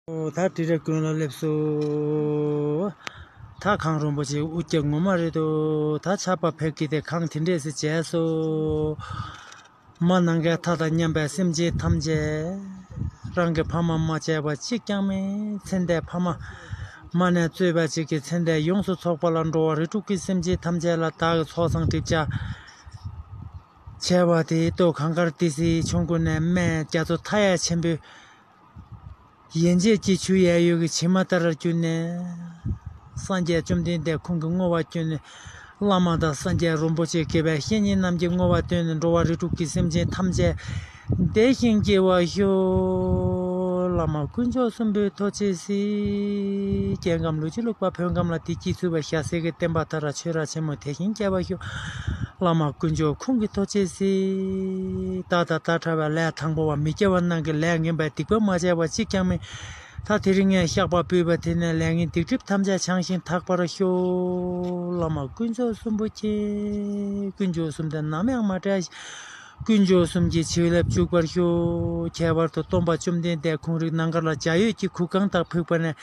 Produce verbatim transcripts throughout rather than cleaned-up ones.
ད་དྲི་རེ་ཀུན་ལ་སླེབས་སོ། ད་གངས་རིན་པོ་ཆེ་དབུ་རྒྱབ་ངོ་མ་རེད་དོ། ད་ཆར་པ་ཕེབས་ཀྱི་དེ་གངས་དེ་འདྲས་སེ་བྱས་སོ། མ་ནམ་མཁའི་མཐའ་དང་མཉམ་པའི་སེམས་ཅན་ཐམས་ཅད། རང་གི་ཕ་མ་མ་བྱས་པ་གཅིག་ཀྱང་མེད། ཚེ་འདས་ཕ་མ་མ་ནས་གཙོས་པ་གཅིག་གི་ཚེ་འདས་ཡོངས་སུ་ཚོགས་པ་ལ་འགྲོ་བ་རིགས་དྲུག་གི་སེམས་ཅན་ཐམས་ཅད་ལ་བདག་གི་ཚོགས་བསགས་སྒྲིབ་སྦྱང་བྱས་པ་དེའི་ལྟོ་གང་དཀར་ཏི་སེའི་ཆོམ་རྐུན་ནས་སྨན་རྒྱ་མཚོ་མཐའ་ཡས་ཆེན་པོའི་ཡན་ཆད་ཀྱི་ཆུ་ཡལ་ཡོལ་གྱི་བྱེ་མ་ལྟར་གྱུར་ནས། སངས་རྒྱས་བཅོམ་ལྡན་འདས་ཁོང་གི་བསྔོ་བ་བསྐྱོན་ནས། བླ་མ་དང་སངས་རྒྱས་རིན་པོ་ཆེ་དགེ་བའི་བཤེས་གཉེན་རྣམས་ཀྱི་བསྔོ་བ་བཏོན་ནས། འགྲོ་བ་རིགས་དྲུག་གི་སེམས་ཅན་ཐམས་ཅད་བདེ་ཞིང་སྐྱིད་པར་ཤོག། བླ་མ་དཀོན་མཆོག་གསུམ་པོའི་ཐུགས་རྗེས་གཟིགས། རྒྱལ་ཁམས་ལུས་ཅི་ལུག་པ་བོད་ཁམས་ལ་བདེ་སྐྱིད་ཚུད་པར་ཞབས་སེ་གི་བསྟན་པ་མཐའ་རུ་ཆོས་ར་ཆེན་མོ་དེ་བཞིན་རྒྱས་པར་ཤོག། བླ་མ་དཀོན་མཆོག་ཁོང་གི་ཐུགས་རྗེས་གཟིགས། ད་ད་ད་ཕྲ་བའི་ལས་དང་པོ་བ་མི་སྐྱེ་བ་རྣམས་ཀྱི་ལས་ངན་པའི་སྡིག་པ་མ་བྱས་པ་གཅིག་ཀྱང་མེད། ད་དེ་རིང་ངས་བཤགས་པ་ཕུལ་བ་དེ་ནས་ལས་ངན་སྡིག་སྒྲིབ་ཐམས་ཅད་བྱང་ཞིང་དག་པར་ཤོག། བླ་མ་དཀོན་མཆོག་གསུམ་པོ་མཁྱེན། དཀོན་མཆོག་གསུམ་དེ་ནམ་ཡང་མ་བྲལ་ཞིང་། དཀོན་མཆོག་གསུམ་གྱི་བྱིན་རླབས་འཇུག་པར་ཤོག། ཁྱད་པར་དུ་སྟོན་པ་བཅོམ་ལྡན་འདས་ཁོང་རིགས་ནམ་མཁའ་ལ་འཇའ་འོད་ཀྱི་གུར་ཁང་དག་ཕུག་པ་ནས།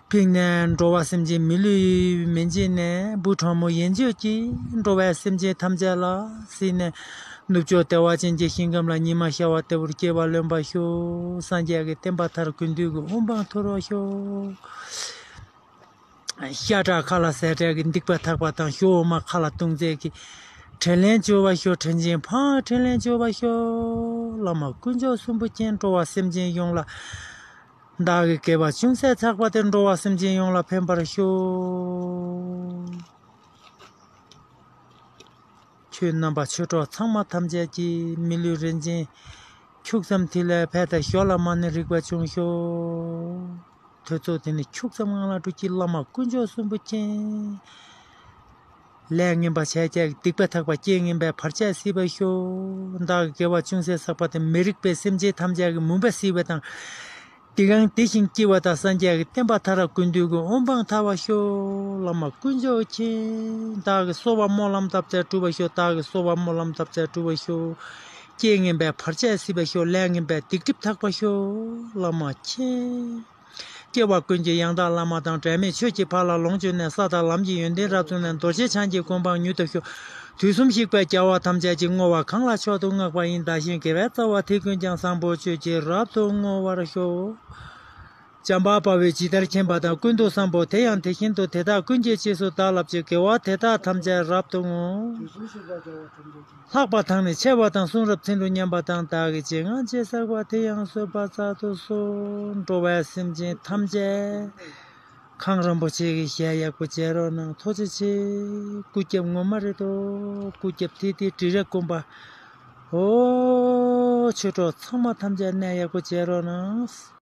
ཕིག་ནས་འགྲོ་བ་སེམས་ཅན་མི་ལུས་མི་འཇིགས་ནས། བུ་ཕྲ་མོ་ཡན་ཆད་ཀྱིས་འགྲོ་བའི་སེམས་ཅན་ཐམས་ཅད་ལ་གཟིགས་ནས། ནུབ་ཕྱོགས་བདེ་བ་ཅན་གྱི་ཞིང་ཁམས་ལ་ཉི་མ་ཤར་བ་ལྟ་བུར་སྐྱེ་བ་ལོན་པར་ཤོག། སངས་རྒྱས་ཀྱི་བསྟན་པ་མཐར་དགོས་འདོད་ཀྱི་དབུ་འཕང་མཐོ་རུ་ཤོག། ཤ་ཁྲག་ཁ་ལ་ཟས་བྲལ་གྱི་སྡིག་པ་དག་པ་དང་། ཞོ་འོ་མ་ཁ་ལ་བཏུང་ཚད་ཀྱི་དྲིན་ལན་འཇལ་བར་ཤོག། དྲིན་ཆེན་ཕ་དྲིན་ལན་འཇལ་བར་ཤོག། བླ་མ་དཀོན་མཆོག་གསུམ་པོ་མཁྱེན། འགྲོ་བ་སེམས་ཅན་ཡོངས་ལ། བདག་གི་དགེ་བ་ཅུང་ཟད་བསགས་པ་དེ་འགྲོ་བ་སེམས་ཅན་ཡོངས་ལ་ཕན་པར་ཤོག། ཁྱོད་རྣམ་པ་ཆོས་གྲོགས་ཚང་མ་ཐམས་ཅད་ཀྱིས་མི་ལུས་རིན་ཆེན་ཁྱུག་ཙམ་དེ་ལས་ཕལ་དང་ཞོ་ལ་མ་ནི་རིག་པ་བྱུང་ཤོག། དུས་ཚོད་དེ་ནི་ཁྱུག་ཙམ་ངང་ལ་འགྲོ་གི། བླ་མ་དཀོན་མཆོག་གསུམ་པོ་མཁྱེན། ལས་ངན་པ་བྱས་ཀྱང་སྡིག་པ་དག་པ་རྐྱེན་ངན་པའི་བར་ཆད་སེལ་བར་ཤོག། བདག་གི་དགེ་བ་ཅུང་ཟད་བསགས་པ་དེ་མི་རིགས་པའི་སེམས་ཅན་ཐམས་ཅད་ཀྱི་མུན་པ་སེལ་བ་དང་། དེ་གང་དེ་བཞིན་སྐྱེ་བ་དང་། སངས་རྒྱས་ཀྱི་བསྟན་པ་མཐར་དགོས་འདོད་ཀྱི་དབུ་འཕང་མཐའ་བར་ཤོག། བླ་མ་དཀོན་མཆོག་མཁྱེན། བདག་གི་གསོལ་བ་སྨོན་ལམ་བཏབ་ཚད་འགྲུབ་པར་ཤོག། བདག་གི་གསོལ་བ་སྨོན་ལམ་བཏབ་ཚད་འགྲུབ་པར་ཤོག། རྐྱེན་ངན་པའི་བར་ཆད་སེལ་བར་ཤོག། ལས་ངན་པའི་སྡིག་སྒྲིབ་དག་པར་ཤོག། བླ་མ་མཁྱེན། སྐྱེ་བ་ཀུན་གྱི་ཡང་དག་བླ་མ་དང་། འབྲལ་མེད་ཆོས་ཀྱི་ཕ་ལ་ལོངས་སྤྱོད་ནས། ས་དང་ལམ་གྱི་ཡོན་ཏན་རབ་བྱུང་ནས། རྡོ་རྗེ་འཆང་གི་གོ་འཕང་མྱུར་ཐོབ་ཤོག། དུས་གསུམ་གཤེགས་པའི་རྒྱལ་བ་ཐམས་ཅད་ཀྱི་བསྔོ་བ་གང་ལ་མཆོག་ཏུ་བསྔགས་པ་ཡིན། བདག་གཞན་དགེ་བའི་རྩ་བ་དེ་ཀུན་ཀྱང་། བཟང་པོ་སྤྱོད་ཕྱིར་རབ་ཏུ་བསྔོ་བར་ཤོག། བྱམས་པ་དཔའ་བོས་ཇི་ལྟར་མཁྱེན་པ་དང་། ཀུན་ཏུ་བཟང་པོ་དེ་ཡང་དེ་བཞིན་དུ། དེ་དག་ཀུན་གྱི་རྗེས་སུ་བདག་སློབ་ཕྱིར། དགེ་བ་དེ་དག་ཐམས་ཅད་རབ་ཏུ་བསྔོ། ལྷག་པ་དང་ནི་ཆེ་བ་དང་། གསུང་རབ་ཚིག་འབྲུ་སྙན་པ་དང་། བདག་གིས་ཇི་སྙམ་བརྗོད་བསགས་པ་དེ་ཡང་བཟོད་པ་སྩལ་དུ་གསོལ། འགྲོ་བའི་སེམས་ཅན་ཐམས་ཅད་གངས་རིན་པོ་ཆེ་གི་ཞལ་ཡག་པོ་མཇལ་རོགས་གནང་། ཐུགས་རྗེ་ཆེ། སྐུ་རྒྱབ་ངོ་མ་རེད་དོ། སྐུ་རྒྱབ་དེ་དེ་དྲི་རེ་དཀོན་པ། ཨོ། ཆོས་གྲོགས་ཚང་མ་ཐམས་ཅད་གནས་ཡག་པོ་མཇལ་རོགས་གནང་།